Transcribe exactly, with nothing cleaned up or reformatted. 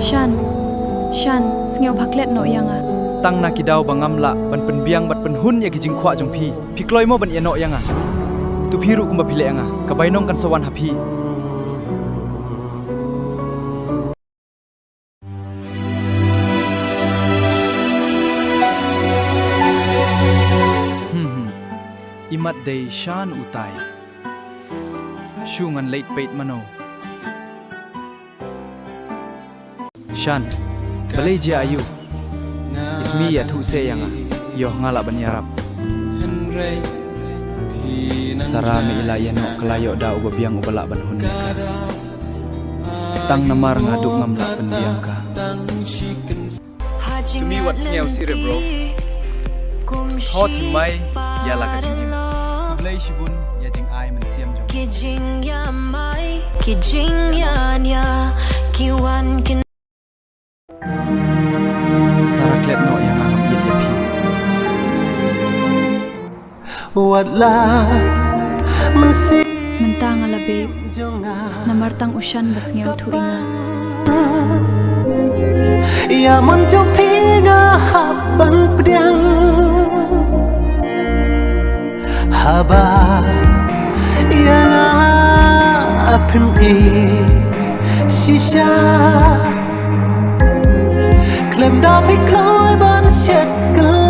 Shan, Shan, sngewbha klet noh ïa nga. Tang na ki daw ba ngam lah ban pynbiang bad pynhun ïa ki jingkwah jong phi, phi kloi mo ban ïeh noh ïa nga? To phi ruh kumba phi leh ïa nga, ka bainong kan sa wan ha phi. Hmm, hmm. Imat dei Shan utai. Shu ngan leit peit mano. Shan, balei jia aiu? Ismi ïathuh se ïa nga. Ïoh nga lah ban ïarap. Sara me i la ïeh noh ka la ïoh da uba biang uba lah ban hun ïa ka. Tang namar nga duh ngam lah pynbiang ka. To me wat sngew sih re bro. Tho thymmai ïa la ka jingim. Khublei shibun ïa jingai mynsiem jong. Ki jingïamai, ki jingïania, ki wan kin. Sara klet noh ïa nga, ngam ïeit ïa phi. Wat la mynsiem. Mynta nga la beh. Namar tang u Shan ba sngewthuh ïa nga. Ïa mon jong phi nga hap ban pdiang. Haba ïa nga phin ïeh shisha. Khlem da phi kloi ban shet kylla.